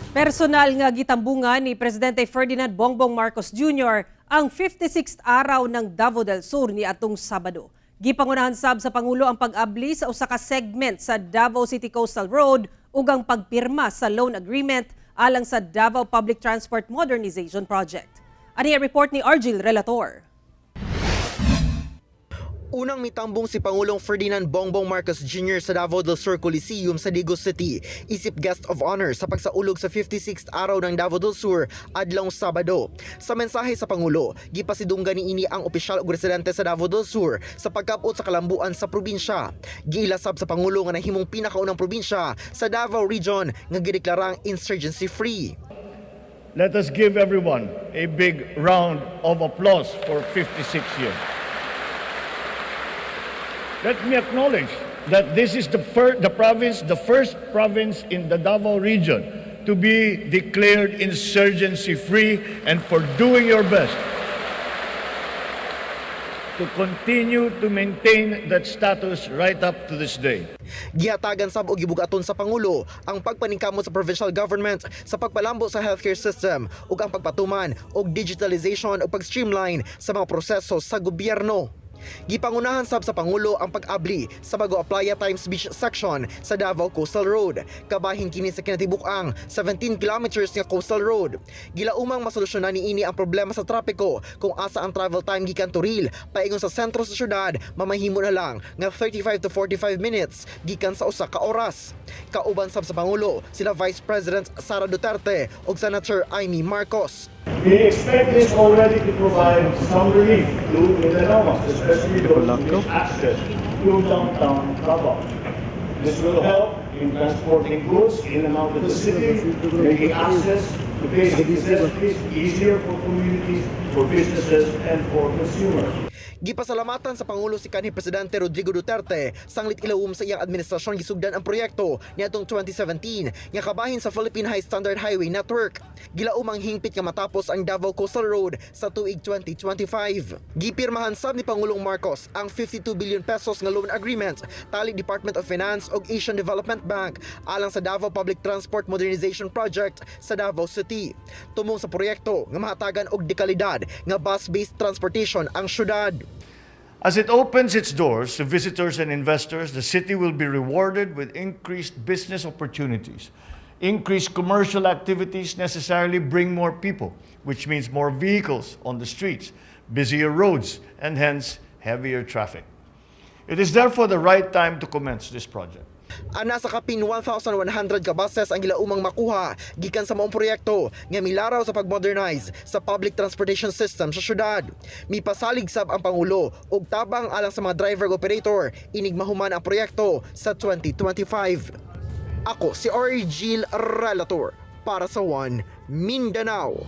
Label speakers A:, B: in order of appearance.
A: Personal nga gitambungan ni Presidente Ferdinand Bongbong Marcos Jr. ang 56th araw ng Davao del Sur ni atong Sabado. Gipangunahan sab sa Pangulo ang pag-abli sa usa ka segment sa Davao City Coastal Road ug ang pagpirma sa loan agreement alang sa Davao Public Transport Modernization Project. Ani ang report ni Argil Relator.
B: Unang mitambong si Pangulong Ferdinand Bongbong Marcos Jr. sa Davao del Sur Coliseum sa Digos City, isip guest of honor sa pagsaulog sa 56th araw ng Davao del Sur adlawng Sabado. Sa mensahe sa Pangulo, gipasidunggan niini ang opisyal ug residente sa Davao del Sur sa pagkab-ot sa kalambuan sa probinsya. Giila sab sa Pangulo nga nahimong pinakaunang probinsya sa Davao Region nga gideklarang insurgency free.
C: Let us give everyone a big round of applause for 56 years. Let me acknowledge that this is the first province in the Davao Region to be declared insurgency free and for doing your best to continue to maintain that status right up to this day.
B: Gihatagan sab og gibugaton sa Pangulo ang pagpaningkamot sa provincial government sa pagpalambo sa healthcare system ug ang pagpatuman og digitalization ug pag-streamline sa mga proseso sa gobyerno. Gipangunahan sab sa Pangulo ang pag-abli sa Bago Aplaya Times Beach section sa Davao Coastal Road. Kabahin kini sa kinatibuk-ang 17 kilometers nga coastal road. Gilaumang masolusyonan niini ang problema sa trapiko kung asa ang travel time gikan Toril paingon sa sentro sa syudad mamahimo na lang nga 35 to 45 minutes gikan sa usa ka oras. Kauban sab sa Pangulo sila Vice President Sara Duterte ug Senator Imee Marcos.
C: We expect this already to provide some relief to Mindanaoans, especially those who need access to downtown Davao. This will help in transporting goods in and out of the city, making access to basic necessities easier for communities, for businesses, and for consumers.
B: Gipasalamatan sa Pangulo si kanhi Presidente Rodrigo Duterte sanglit ilawom sa iyang administrasyon gisugdan ang proyekto niadtong 2017 nga kabahin sa Philippine High Standard Highway Network. Gilaumang hingpit nga matapos ang Davao Coastal Road sa tuig 2025. Gipirmahan sab ni Pangulong Marcos ang 52 billion pesos nga loan agreement tali Department of Finance ug Asian Development Bank alang sa Davao Public Transport Modernization Project sa Davao City. Tumong sa proyekto nga mahatagan og dekalidad nga bus-based transportation ang syudad.
C: As it opens its doors to visitors and investors, the city will be rewarded with increased business opportunities. Increased commercial activities necessarily bring more people, which means more vehicles on the streets, busier roads, and hence heavier traffic. It is therefore the right time to commence this project.
B: Ana sa kapin 1,100 ka buses ang gilaumang makuha gikan sa maong proyekto nga milaraw sa pagmodernize sa public transportation system sa syudad. Mipasalig sab ang Pangulo og tabang alang sa mga driver ug operator inig mahuman ang proyekto sa 2025. Ako si Argil Relator para sa One Mindanao.